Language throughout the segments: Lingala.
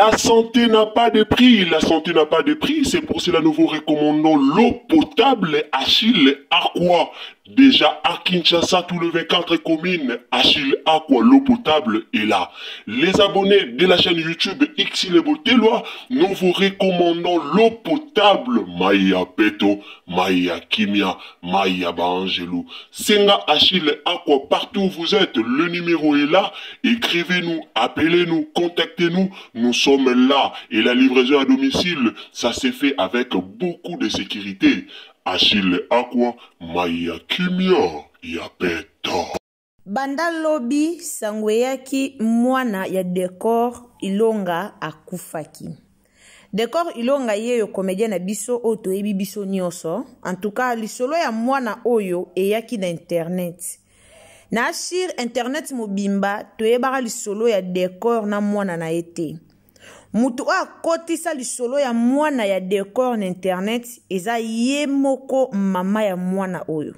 La santé n'a pas de prix, la santé n'a pas de prix, c'est pour cela nous vous recommandons l'eau potable Achille Aqua. Déjà à Kinshasa, tout le 24 communes, Achille Aqua, l'eau potable est là. Les abonnés de la chaîne YouTube Xile Boteloi, nous vous recommandons l'eau potable Maya Peto, Maya Kimia, Maya Baangelou. Senga Achille Aqua, partout où vous êtes, le numéro est là. Écrivez-nous, appelez-nous, contactez-nous, nous sommes là. Et la livraison à domicile, ça s'est fait avec beaucoup de sécurité. Achille Aqua, Maya Kimia, Yapeto. Banda lobi sango eyaki mwana ya Decor Ilonga akufaki. Decor Ilonga yeyo comedien na biso oyo toyebi biso nyonso. En tout cas lisolo ya mwana oyo eyaki na internet. Na sur internet mobimba toyebaka lisolo ya Decor na mwana na ye te. Mutu oyo akotisa lisolo ya mwana ya Decor na internet eza ye moko mama ya mwana oyo.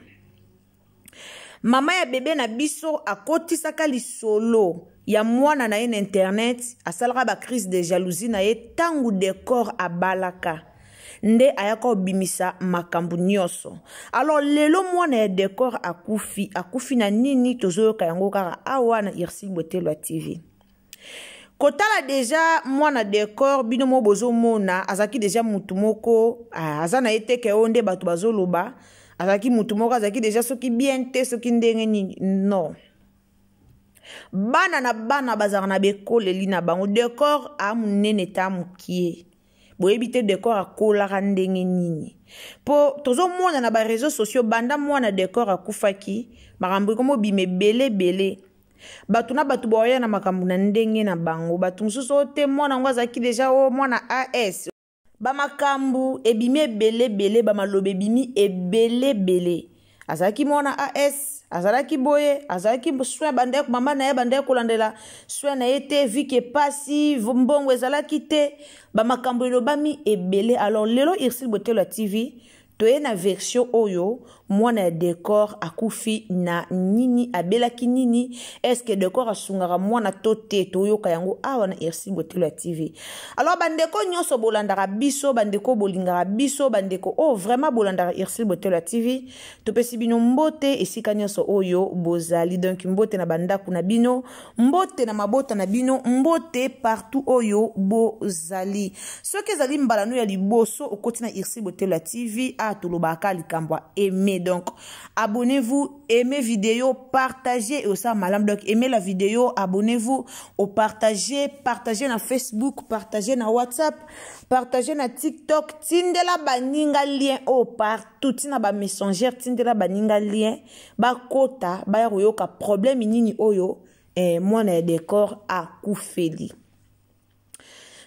Mama ya bebe na biso akotisaka lisolo ya mwana na ye na internet, asalaka ba crise de jalousie na ye tangu Decor abalaka. Nde ayaka kobimisa makambo nyonso. Alors lelo mwana ya Decor akufi, akufi na nini tozoyoka yango kaka awa na Ursule Botelwa TV. Kotala deja mwana Decor bino mo bozomona azalaki deja mutu moko, aza na ye te ke oyo nde bato bazoloba, azalaki mutu moko azalaki deja soki bien te soki ndenge nini. Non. Bana na bana bazalaka na bekoleli na bango. Decor a munene ta mokie. Boyebi te Decor akolaka ndenge nini. Po tozomona na ba réseaux sociaux banda mwana Decor akufaki, makambo ekomi bima ebele ebele. Bato na bato baoya na makambo na ndenge na bango. Bato mosusu oyo te mwana yango azalaki deja oyo mwana AS. Ba makambo ebimi ebele ebele, ba maloba ebimi ebele ebele. Azalaki mwana AS, azalaki boye, azalaki soin banda mama na ye banda kolandela soin na ye te, vu que pasi mbongo ezalaki te, ba makambo elobami ebele. Alors lelo Ursule Botelwa TV toye na version oyo mwana ya Decor akufi na nini, abelaki nini, est-ce que Decor asungaka mwana to te, toyoka yango awa na Ursule Botelwa TV. Alors bandeko nyonso bolandaka biso, bandeko bolingaka biso, bandeko oyo vraiment bolandaka Ursule Botelwa TV, topesi bino mbote esika nyonso oyo bozali. Donc mbote na bandako na bino, mbote na mabota na bino, mbote partout oyo bozali. Soki ezali mbala no ya liboso okoti na Ursule Botelwa TV, a tolobaka likambo ya aimer. Donc abonnez-vous, aimez vidéo, partagez et aussi malam. Donc aimez la vidéo, abonnez-vous, au partagez, partagez na Facebook, partagez na WhatsApp, partagez na TikTok, tindela baninga lien au partout, tina ba messenger, tindela baninga lien, ba kota, ba ya koyoka problème nini oyo mwana ya Decor akufeli.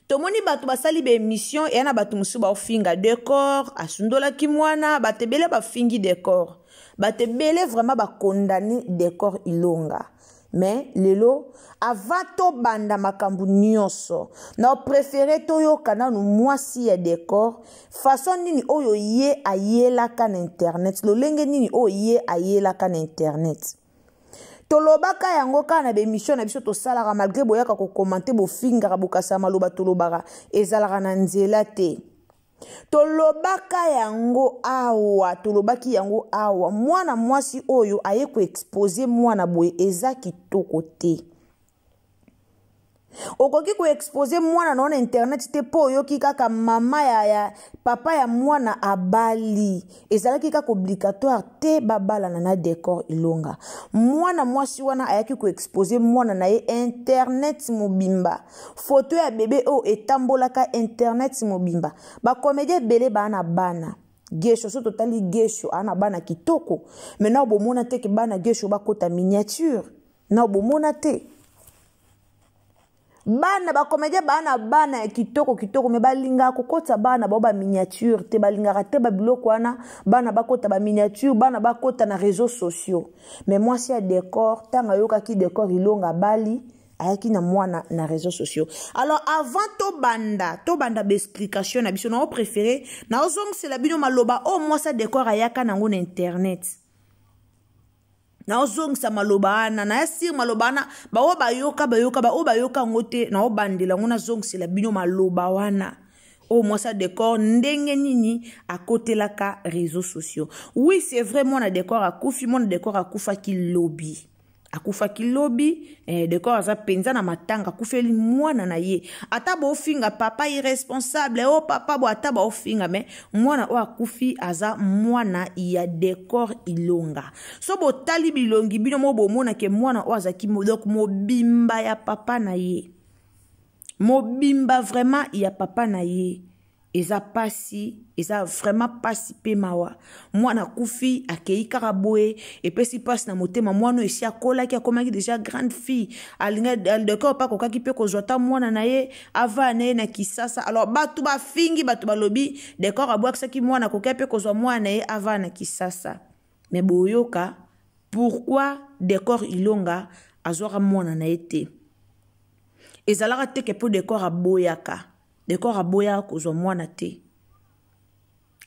Tomoni bato basali ba émission ya na bato mosusu baofinga Decor, asundolaki mwana, bato ebele bafingi Decor. Bato ebele vraiment bakondani Decor Ilonga. Mais lelo avant tobanda makambo nyonso, na préféré toyoka nanu mwasi ya Decor, façon nini oyo ye ayelaka na internet, lolenge nini oyo ye ayelaka na internet. Tolobaka yango kaka na ba émission na biso tosalaka, malgré boyaka kokomante, bofingaka, bokasa maloba, tolobaka ezalaka na nzela te. Tolobaka yango awa, tolobaki yango awa, mwana mwasi oyo aye koexpose mwana boye eza kitoko te. Okoki koexpose mwana na yo na internet te mpo oyoki kaka mama ya papa ya mwana abali. Ezalaki kaka obligatoire te babalana na Decor Ilonga. Mwana mwasi wana ayaki koexpose mwana na ye internet mobimba. Foto ya bebe oyo etambolaka internet mobimba. Bacomédien ebele baa na bana. Gesho, so totali Gesho aa na bana kitoko. Maintenant bomona te ke bana Gesho bakota miniature. Na bomona te. Bana bacomédien baa na bana ya kitoko kitoko, me balingaka kokotisa bana bao ba miniature te, balingaka te ba biloko wana, bana bakota ba miniature, bana bakota na réseaux sociaux. Mais mwasi ya Decor, ntango ayokaki Decor Ilonga bali, ayaki na mwana na réseaux sociaux. Alors avant tobanda ba explication na biso, na préféré na ozongisela bino maloba oyo mwasi ya Decor ayaka nango na internet. Naozongisa maloba wana, naya sire maloba wana. Baoyo bayoka bayoka, baoyo bayoka yango te, naobandela yango, nazongisela bino maloba wana. Oyo mwasi ya Décor, ndenge nini akotelaka réseaux sociaux? Oui, c'est vrai, mwana Décor akufi. Mwana Décor akufaki lobi, akufaki lobi. Décor aza mpenza na matanga, akufeli mwana na ye. Ata bofinga papa irresponsable, o papa bo, ata baofinga, mais mwana oyo akufi aza mwana ya Décor Ilonga. So botali bilongi, bino moko bomonake mwana oyo azalaki donc mobimba ya papa na ye, mobimba vraiment ya papa na ye. Eza pasi, eza vraiment pasi mpe mawa. Mwana akufi, akei kaka boye, epesi mpasi na motema. Mwana oyo esi akolaki, akomaki déjà grande fille. Alinga Décor mpe akokaki mpe kozwa ta mwana na ye, avaya na ye na Kisasa. Alors bato bafingi, bato balobi Décor abwakisaki mwana, akoki mpe kozwa mwana na ye, avaya na Kisasa. Mais boyoka pourquoi Décor Ilonga azwaka mwana na ye te. Ezalaka teke mpo Décor aboyaka. Décor aboyaka kozwa mwana te,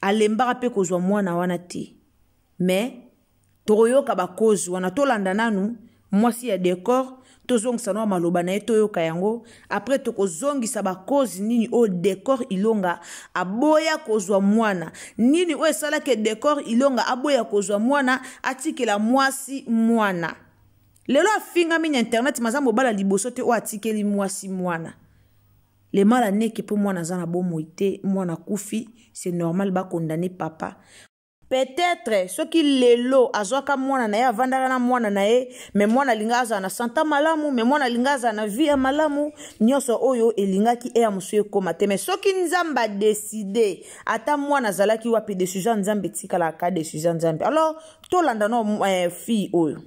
alembaka mpe kozwa mwana wana te. Mais tokoyoka bakozi wana. Tolanda nanu mwasi ya Décor, tozongisa na maloba na ye, toyoka yango. Après tokozongisa bakozi nini oyo Décor Ilonga aboya kozwa mwana, nini oyo esalaki Décor Ilonga aboya kozwa mwana, atikela mwasi mwana. Lelo afingami na internet, maza mobala liboso te oyo atikeli mwasi mwana. Le mal aneke mpo mwana aza na bomoi te, mwana akufi, c'est normal bakondane papa. Peut-être soki lelo azwaka mwana na ye, avandaka na mwana na ye, mais mwana alinga azala na santé malamu, mais mwana alinga azala na vie ya malamu, nyonso oyo elingaki eya mosu ekóma te. Mais soki Nzambe adécider, ata mwana azalaki wapi, décision ya Nzambe etikalaka décision ya Nzambe. Alors tolanda no fille oyo,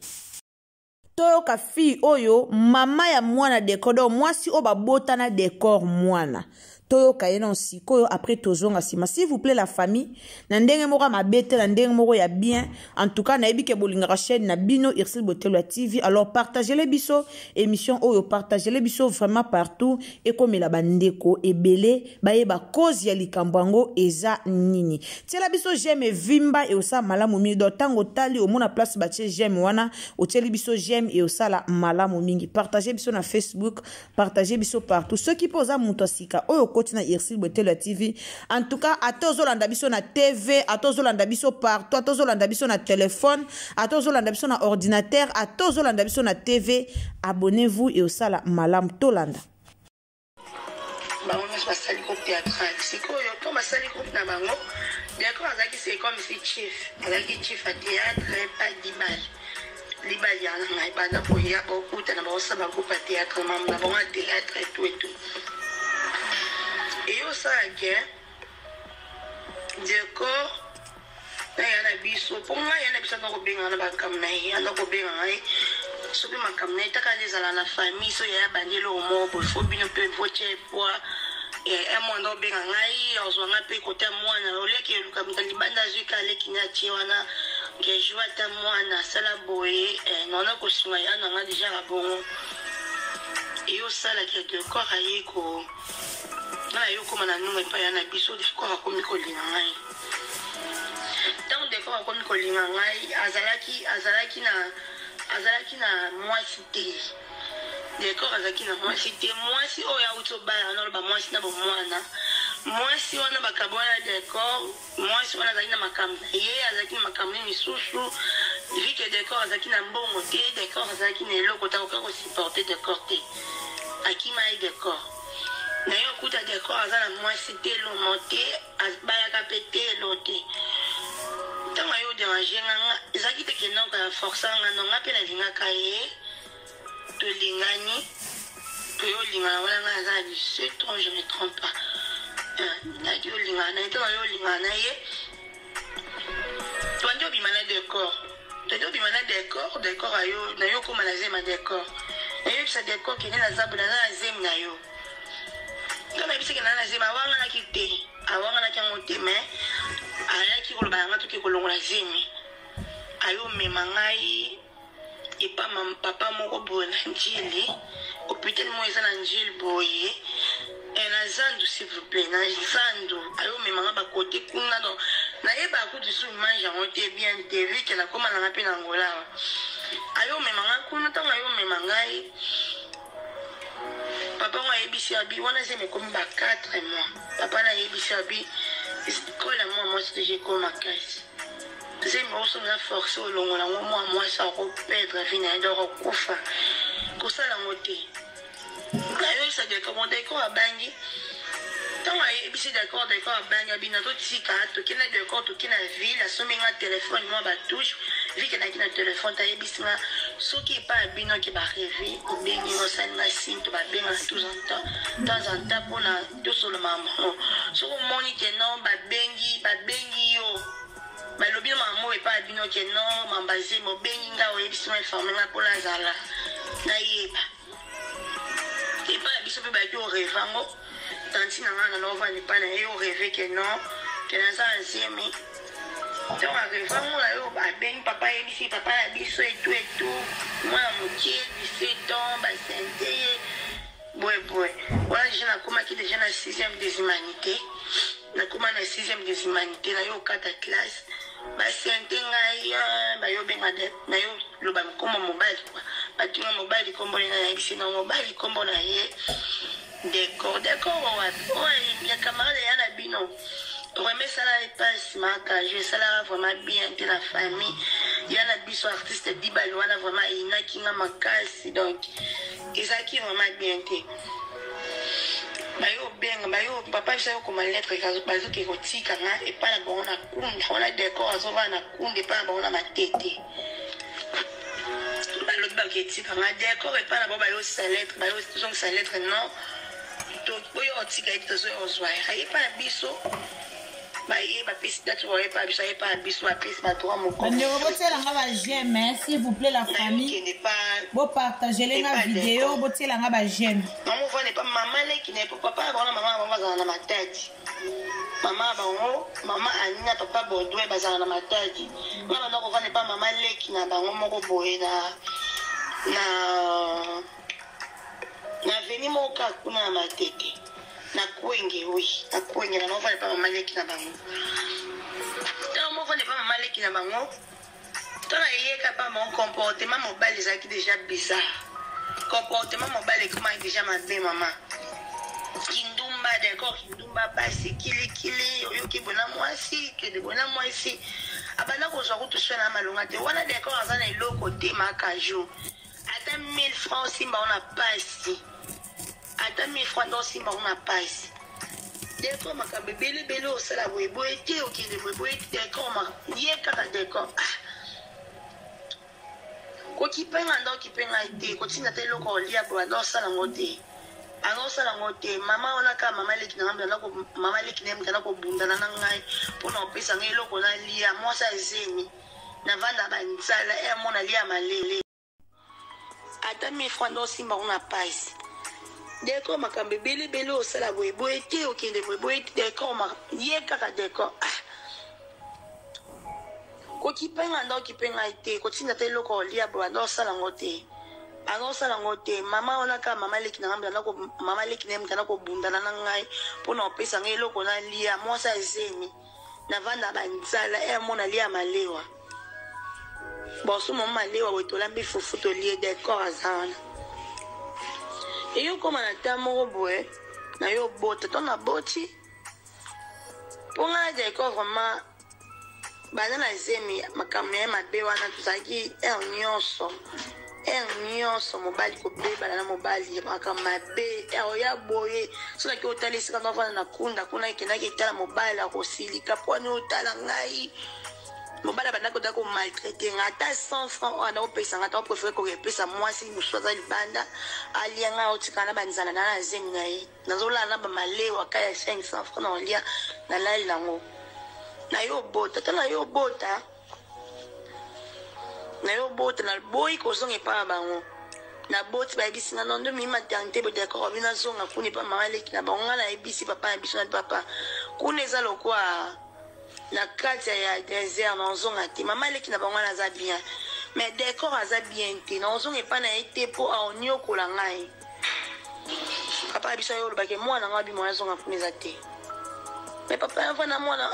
toyoka fille oyo, mama ya mwana Décor, donc mwasi oyo babotana Décor mwana. Toyoka ye non sikoyo, après tozonga nsima. S'il vous plaît la famille, na ndenge moko ya mabe te, na ndenge moko ya bien. En tout cas nayebi ke bolingaka chaîne na bino Ursile Botelo ya TV. Alors partagele biso émission oyo, partagele biso vraiment partout, ekomela bandeko ebele, bayeba cause ya likambo yango eza nini. Tiela biso j'aime, evimba, eosala malamu mingi. Donc ntango otali, omona place batie j'aime wana, otieli biso j'aime, eosala malamu mingi. Partage biso na Facebook, partage biso partout. Soki mpe oza moto ya sika oyo okoti na Ursile Botelo ya TV, en tout cas ata ozolanda biso na TV, ata ozolanda biso partout, ata ozolanda biso na telefone, ata ozolanda biso na ordinateur, ata ozolanda biso na TV, abonnez-vous, eosala malamu. Tolanda. Bango nyonso basali groupe théâtral. Sikoyo to basali groupe na bango, Décor azalaki, c'est comme si chief, azalaki chief ya théâtre. Pa Libal, Libal ya na ngai, banda koya bakutana, baosala bagroupe ya théâtre, mamu na bango ya théâtre et tout et tout. Eyosala ke Décor na ya na biso, mpo ngai ya na biso anda kobenga na makambo na ye, anda kobenga ngai soki makambo na ye taka nde ezala na famille. So yaya bandi eloko moko boye, fo bino mpe votie poa mwana obenga ngai, azwa ngai mpe kote mwana oliaki eluka moto libanda, azwi ka aleki ne atie wana ke jour ata mwana asala boye nona kosunga ya na ngai deja. Bongo eyosalaki Décor aye ko ngai, aye okóma na nungu epai ya na biso. Décor akomi kolinga ngai. Ntango Décor akomi kolinga ngai, azalaki na mwasi te. Décor azalaki na mwasi te. Mwasi oyo awuti obala wana, oloba mwasi na bomwana, mwasi wana bakabo wana. Décor, mwasi wana azalaki na makambo na ye, azalaki na makambo ne misusu. Vu que Décor azalaki na mbongo te, Décor azalaki na eloko te, akoka kosupporter Décor te, akima ye. Décor na ye okuta Décor aza na mwasi te, lomo te, bayaka mpe te, elo te. Ntango aye odéranger nga, ezalaki te kenoko ya force nga no, nga mpe nalingaka ye, tolingani, toye olingana wana. Ngai aza na 17 ans, je me trompe pas, naki olingana na ye. Ntango aye olingana na ye, tobandi obima na Décor, tobandi obima na Décor. Décor ayo na yo okóma na zemi ya Décor. Nayebisa Décor kende naza boye, naza na zemi na yo. Ntango nayebisaki naza na zemi, awanganaki te, awanganaki yango te, mais ayaki koloba yanga toki kolongola zemi. Ayomema ngai epa papa moko boye na Njili, hôpital moko eza na Njili boye, na zandu, s'il vous plaît, na zandu. Ayomemanga bakote kuna, donc nayebaka kutu su image yango te bien te, vu que nakóma nanga mpe na Ngola. Ayo omema ngai kuna, ntango ayo omema ngai, papa ngo ayebisi abi wana zemi ekomi ba 4 mois. Papa na ayebisi abi kola mwa mwasi deja ekoma makasi, zemi oso na force olongola yango, mwa mwasi akoperdre vie na ye, donc akokufa, kosala yango te. Nayoyisa decor, bon, decor abangi. Ntango ayebisi decor, decor abangi, abi nazotika. Toke na decor, toke na ville, asombi nga telefone mwa batouche vike nayaki na telefone te. Ayebisi nga soki epai ya bino ke bareve obengi nga, osali nga signe to babenga tous en temps, temps en temps, mpona tosolo makambo. Soki omoni ke non, babengi, babengi yo, balobi makambo epai ya bino ke non, mamba zemi, obengi nga, oyebisi nga, informe nga mpona azala nayeba. Epai ya biso mpe bayaki oreve yango, tanti na ngai na novanda epai na ye, oreve ke non, ke naza na zemi. Ntango areve yango na yo, abengi papa, ayebisi papa na biso etu etu, mwana moke 17 ans, basente ye boyeboye. Wana deja nakomaki deja na 6e des humanités, nakoma na 6e des humanités, nayo okata classe, basente ngai, bayobenga nayo loba nkombo mobali kwa batunga mobali nkombo nini, nayebisi na mobali nkombo na ye Decor. Decor wapi? Oyo ya camarade ya na bino. Vraiment esala epasi makaju, esalaka vraiment bien te na famille ya na biso. Artiste Dibali wana vraiment ayinaki nga makasi, donc ezalaki vraiment bien te. Bayo obenga, bayo papa biso ayokoma lettre, bazoke kotika nga epai na bango na kunda wana. Decor azovanda na kunda epai na bango na Matete. Balobi baketika nga decor epai na bango, bayosisa lettre, bayozongisa lettre: non, oyo otika ye te, tozoya ozwa ye. Aye epai na biso, baye bapesi date, oyo epai na biso, aye epai na biso, bapesi badroit moko. Bandeko, botielanga baj'aime, s'il vous plaît. La famille, bopartagele nga video, botielanga baj'aime. Nango vanda epa mama leki na ye, po papa na bango na mama na bango bazala na Matadi. Mama na bango, mama Ani na papa Baudouin, bazala na Matadi. Nga banda kovanda epa mama leki na bango moko boye na veni moko kaka kuna na Matete, na Kwenge. Oui, na Kwenge na novanda epa mama leki na bango. Ntango movanda epa mama leki na bango, ntango ayeka pa mon comportement mobali ezalaki déjà bizarre. Comportement mobali ekomaki déjà mabe, mama kindumba, d'accord, kindumba, basi kilikili, oyoki boye na mwasi, kende boye na mwasi. Abanda kozwa kutu soin na malonga te. Wana d'accord aza na eloko te, makaju ata 1000 francs osimba ngo na pasi, ata 1000 francs nde osimba ngo na pasi. Decor makambo ebele ebele, osala boye boye te, okende boye boye te. Decor ye kaka decor, ah, kokipe nga nda, okipe ngai te, kotinda te eloko olia boye, anda osala yango te, anda osala yango te. Mama wana kaka mama leki na ngai, mama leki na ye moto anda kobundana na ngai mpona kopesa ngai eloko nalia. Mwasi azemi, navanda banzala, e amona lia malele, ata 1000 francs nde osimba ngo na pasi. Decor makambo ebele ebele, osala boye boye te, okende boye boye te. Decor ye kaka decor, ah, kokipe nga nda, okipe ngai te, kotinda te eloko olia boye, anda osala yango te, anda osala yango te. Mama wana kaka mama leki na ngai, mama leki na ye moto anda kobundana na ngai mpona kopesa ngai eloko nalia. Mwasi azemi, navanda banzala, e amona lia malewa, boso mama malewa boye, tolambi fufu, tolie. Decor aza wana, eyokoma na ta moko boye na yo obota to naboti mpo ngai na decor vraiment banda na zemi, makambo na ye mabe wana, tozalaki heure nyonso, heure nyonso mobali kobebana na mobali, makambo mabe oya boye. Soki otala esika navanda na kunda kuna, ekendaki etala mobali, akosilika mpo ani otala ngai. Mobali abandaki kota komaltraiter nga, ata 100 franc oyo anda kopesa nga, ata opréféré kokepesa mwasi mosusu aza libanda alia. Ngai otikala na banzala na zemi na ye, nazolala na bamalewa ka ya 500 franc na olia, nalali nango. Na yo obota to na yo obota, na yo obota, naboyi kozonga epai na bango. Naboti, bayebisi nga: nondo mimi maternité boye. D'accord, abi nazonga kuna epai mama leki na bango. Nga nayebisi papa na biso na papa kuna eza lokwa na kati ya désert, nazonga te. Mama leki na bango wana aza bien, mais décor aza bien te, nazonga epai na ye te mpo aoniokola ngai. Papa na biso ayo olobaki mwana nga abi moya azonga kuna eza te, mais papa yava na mwana,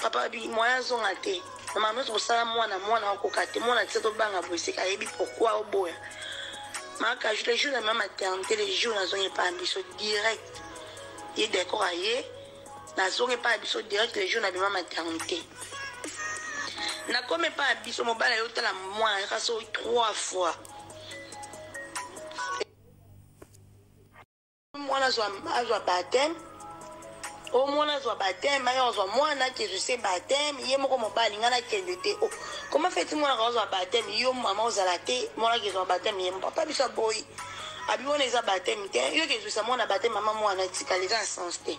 papa abi moya azonga te. Na makambo nyonso kosala mwana, mwana akoka te. Mwana tika tobanga boye seka ayebi pourquoi oboya. Maka le jour na ma maternité, le jour nazongi epai ya biso direct. Ye d'accord aye, nazongi epai ya biso direct le jour na bima maternité. Nakomi epai ya biso mobali aye otala mwana kaka so 3 fois. Mwana azwa azwa baptême o mwana azwa baptême aye azwa mwana akezwise baptême ye moko mobali ngai nakende te o koma feti mwana akozwa baptême yo mama ozala te mwana akezwa baptême ye papa biso aboyi abi wana eza baptême te yo kezwisa mwana baptême mama mwana etikali eza na sens te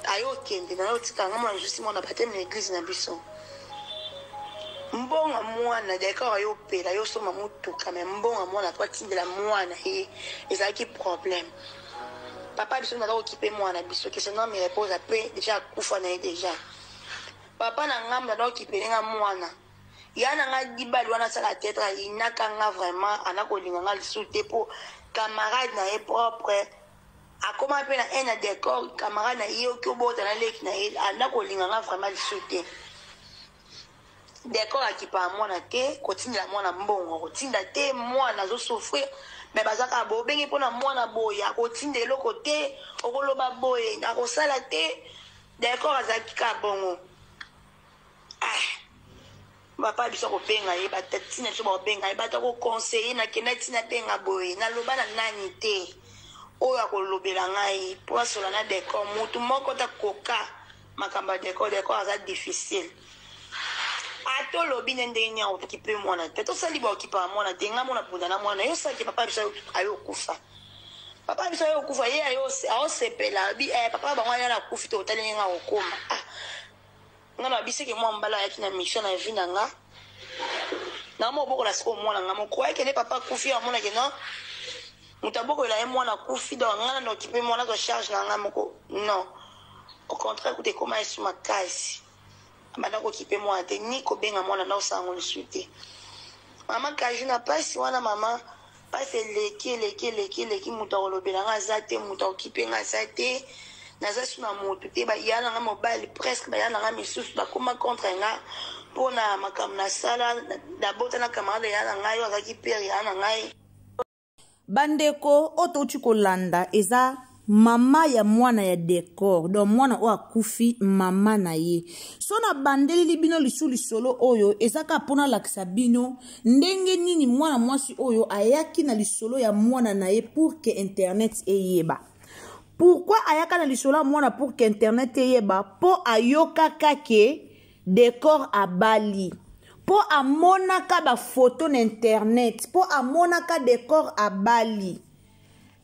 aye okende naye otika nga mwana ezwisi mwana baptême na eglise na biso Mbongo ya mwana decor yo opela yo osomba mutuka mais mbongo ya mwana po atindela mwana ye ezalaki problème papa biso naza kokipe mwana biso que son ame repose après deja akufa na ye deja papa na ngambo naza kokipele nga mwana ya na nga dibali wana asala tetre ayinaka nga vraiment ana kolinga nga lisusu te po camarade na ye propre akoma mpe na haine ya decor camarade na ye oki obota na leki na ye anda kolinga nga vraiment lisusu te decor akipaka mwana te kotindela mwana mbongo akotinda te mwana azosouffrir me baza kaka boye obenge mpona mwana boye akotinda eloko te okoloba boye akosala te decor azalaki kaka bongo ah papa biso akobenga ye batati na biso bakobenga ye bato akoconseille nakenda ntina benga boye naloba na nani te oyo akolobela ngai mpo asola na decor motu moko takoka makambo ya decor decor aza difficile ata olobi ne ndenge nini akokipe mwana te tosali baokipaka mwana te ngai mona bunda na mwana yo osalaki papa biso ayo okufa papa biso ayo okufa ye aosepela bi eh, papa bango aya nakufi te otali ndenge akokoma ah nga na biseke mwa mbala ayaki na mission na vie na nga na mo bokola sikoyo mwana nga moko ayeke nde papa akufi amonake non moto abokolela ye mwana akufi donc nga na okipe mwana azwa charge na nga moko non au contraire kuta ekoma esu makasi abanda kokipe mwana te ni kobenga mwana na osango lisusu te mama kaju na mpasi wana mama Pasi eleki eleki eleki eleki moto akolobela nga aza te moto akokipe nga aza te naza su na moto te baya na nga mobali presque baya na nga misusu bakoma contre nga mpo na makambo nasala nabota na camarade ya na ngai oyo azalaki pere ya na ngai. Bandeko oyo touti kolanda eza mama ya mwana ya decor donc mwana oyo akufi mama na ye so nabandeleli bino lisu lisolo oyo eza kaka mpo nalakisa bino ndenge nini mwana mwasi oyo ayaki na lisolo ya mwana na ye pour que internet eyeba pourquoi ayaka na lisolo ya mwana pour que internet eyeba mpo ayokaka ke decor abali mpo amonaka bafoto na internet mpo amonaka decor abali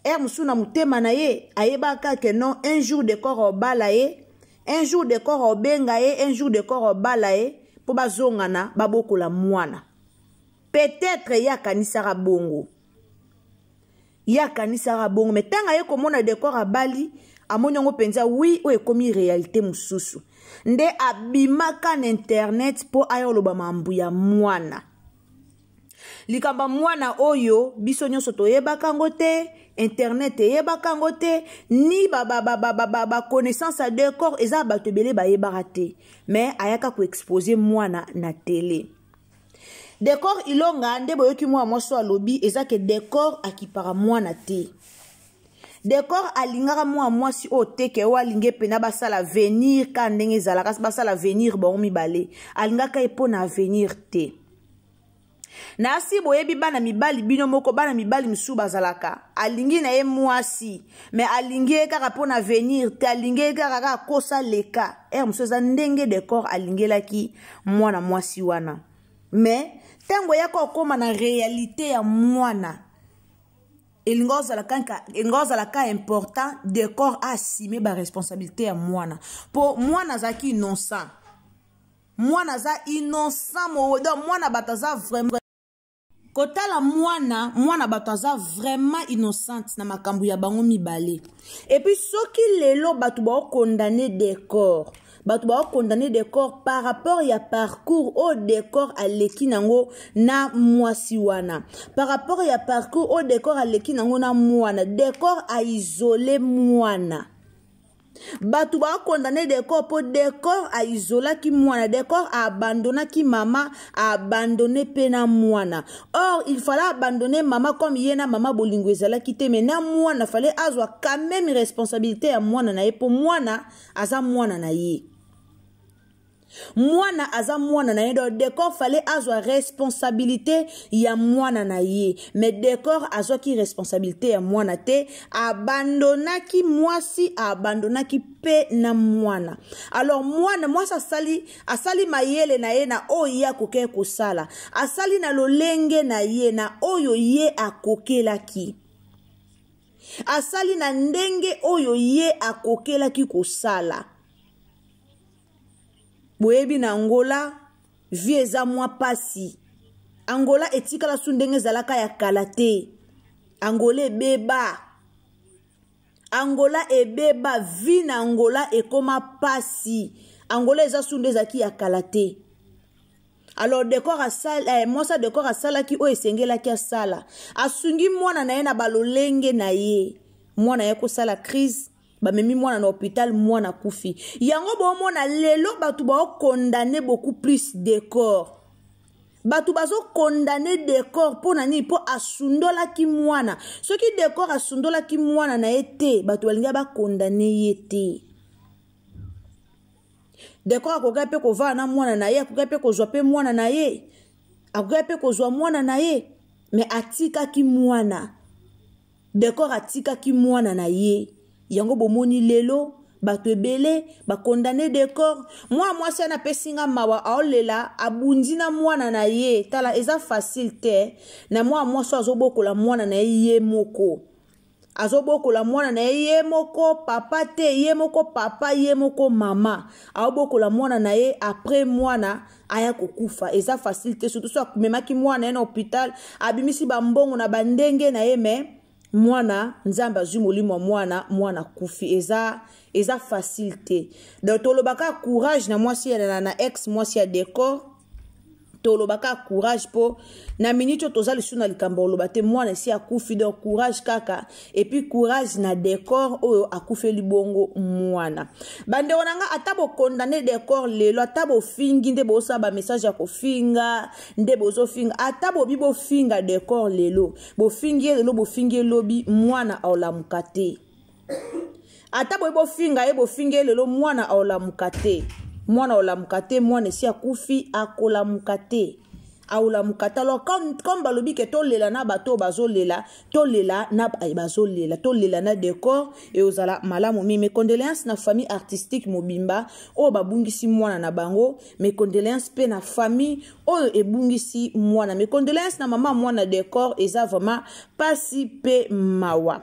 heure mosusu na motema na ye ayebaka ke non un jour decor obala ye un jour decor obenga ye un jour decor obala ye mpo bazongana babokola mwana peut-être ye akanisaka bongo ye akanisaka bongo me ntango aye komona decor abali amoni yango mpenza wi oyo ekomi réalité mosusu nde abimaka na internet mpo aya oloba mambo ya mwana likambo ya mwana oyo biso nyonso toyebaka yango te internet eyebaka yango te ni baconnaissance ba, ba, ba, ba, ya decor eza bato ebele bayebaka te mais ayaka koexpose mwana na tele decor ilonga nde boyoki mwana mwasi oyo alobi eza ke decor akipaka mwana te decor alingaka mwana mwasi oyo te ke oyo alingi mpena basala avenir ka ndenge ezalaka basala avenir bango mibale alingaka ye mpo na avenir te nasi boyebi bana mibali bino moko bana mibali mosusu bazalaka alingi na ye mwasi me alingi ye kaka mpo na avenir te alingi ye kaka kaka kosa leka ere mosusu eza ndenge decor alingelaki mwana mwasi wana me ntango eyaka okóma na realite ya mwana elinga ozala ka important decor aassume baresponsabilité ya mwana mpo mwana azalaki innocent mwana aza innocent mowe donc mwana bato aza vraiment kotala mwana mwana bato aza vraiment innocente na makambo ya bango mibale epuis soki lelo bato baokondane decor bato baokondane decor par rapport ya parcours oyo decor aleki nango na mwasi wana par rapport ya parcours oyo decor aleki nango na mwana decor aisole mwana. Bato bakondane Decor mpo Decor aizolaki mwana, Decor aabandonaki mama, aabandone mpe na mwana. Or il fallait abandonner mama comme ye na mama bolingo ezalaki te, mais na mwana fallait azwa quand même responsabilité ya mwana na ye, mpo mwana aza mwana na ye. Mwana aza mwana na ye, donc Decor fallait azwa responsabilité ya mwana na ye. Mais Decor azwaki responsabilité ya mwana te, abandonaki mwasi, abandonaki mpe na mwana. Alors mwana mwasi asali mayele na ye na oyo ye akokaki kosala, asali na lolenge na ye na oyo ye akokelaki, asali na ndenge oyo ye akokelaki kosala. Boyebi na Angola vie eza mwa pasi. Angola etikala su ndenge ezalaka ya kala te. Angola ebeba, Angola ebeba, vie na Angola ekoma pasi. Angola eza su nde ezalaki ya kala te. Alors Decor asala, mwasi ya Decor asalaki oyo esengelaki asala, asungi mwana na ye na balolenge na ye. Mwana ye kosala crise, bamemi mwana na hôpital, mwana akufi. Yango bomona lelo bato baokondane beaucoup plus Decor. Bato bazokondane Decor mpo na nini? Mpo asundolaki mwana. Soki Decor asundolaki mwana na ye te, bato balingi bakondane ye te. Decor akokaki mpe kovanda na mwana na ye, akokaki mpe kozwa mpe mwana na ye, akokaki mpe kozwa mwana na ye, me atikaki mwana. Decor atikaki mwana na ye. Yango bomoni lelo bato ebele bakondane Decor. Mwana mwasi wana apesi nga mawa, aolela, abundi na mwana na ye. Tala, eza facile te na mwana mwasi azobokola mwana na ye ye moko, azobokola mwana na ye ye moko, papa te, ye moko papa, ye moko mama, aobokola mwana na ye. Après mwana aya kokufa, eza facile te, surtout so amemaki mwana ye na hôpital, abimisi bambongo na bandenge na ye, me mwana, Nzambe azwi molimo ya mwana, mwana akufi. Eza facile te. Donc tolobaka courage na mwasi na ex mwasi ya Decor. Tolobaka courage mpo na miniti oyo toza lisusu na likambo oloba te, mwana esi akufi. Donc courage kaka, et puis courage na Decor oyo akufeli bongo mwana. Bandeko na nga, ata bokondane Decor lelo, ata bofingi nde bosala bamessage ya kofinga nde bozofinga, ata bobi bofinga Decor lelo, bofingi ye lelo, bofingi ye lobi, mwana aolamuka te. Ata boye bofinga ye, bofingi ye lelo, mwana aolamuka te, mwana aolamuka te. Mwana esi akufi, akolamuka te, aolamuka te. Alors comme balobi ke tolela na bato oyo bazolela, tolela na bazolela, tolela na Décor, eozala malamu mingi. Mes condoléances na famille artistique mobimba oyo babungisi mwana na bango. Mes condoléances mpe na famille oyo ebungisi mwana. Mes condoléances na mama mwana Décor. Eza vraiment pasi mpe mawa.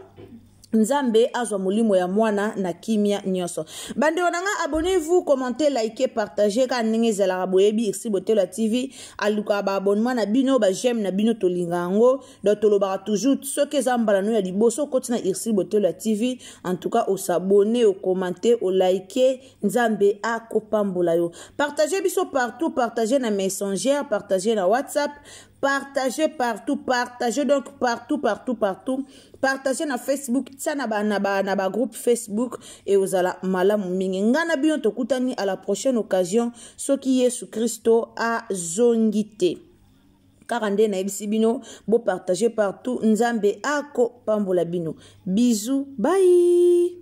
Nzambe azwa molimo ya mwana na kimia nyonso. Bandeko na nga, abonnez-vous, commentez, likez, partagez kaka ndenge ezalaka. Boyebi Irsi Botelo ya TV alukaka baabonnement na bino, baj'aime na bino, tolinga yango. Donc tolobaka toujours, soki eza mbala no ya liboso okoti na Irsi Botelo ya TV, en tout cas os'abonner, ocommenter, oliker, Nzambe akopambola yo. Partage biso partout, partage na Messenger, partage na WhatsApp, partage partout, partage donc partout, partout, partout, partage na Facebook, tia na ba groupe Facebook, e ozala malamu mingi. Ngai na bino tokutani à la prochaine occasion, soki Yesu Kristo azongi te. Kaka nde nayebisi bino, bopartage partout, Nzambe akopambola bino. Bisous, bye.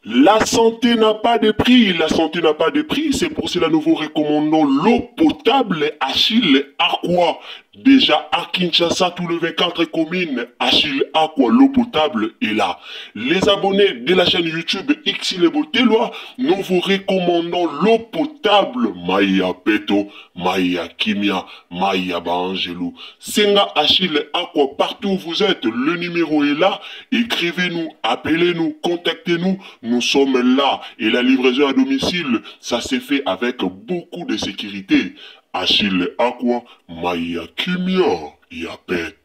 La santé n'a pas de prix, la santé n'a pas de prix, c'est pour cela nous vous recommandons l'eau potable Achille Aqua. Déjà à Kinshasa, tout le 24 communes, Achille Aqua, l'eau potable est là. Les abonnés de la chaîne YouTube Xile Boteloi, nous vous recommandons l'eau potable Maya Peto, Maya Kimia, Maya Baangelou. Senga Achille Aqua, partout où vous êtes, le numéro est là. Écrivez-nous, appelez-nous, contactez-nous. Nous sommes là. Et la livraison à domicile, ça s'est fait avec beaucoup de sécurité. Achille Aqua, Maya Kimia, Yapet.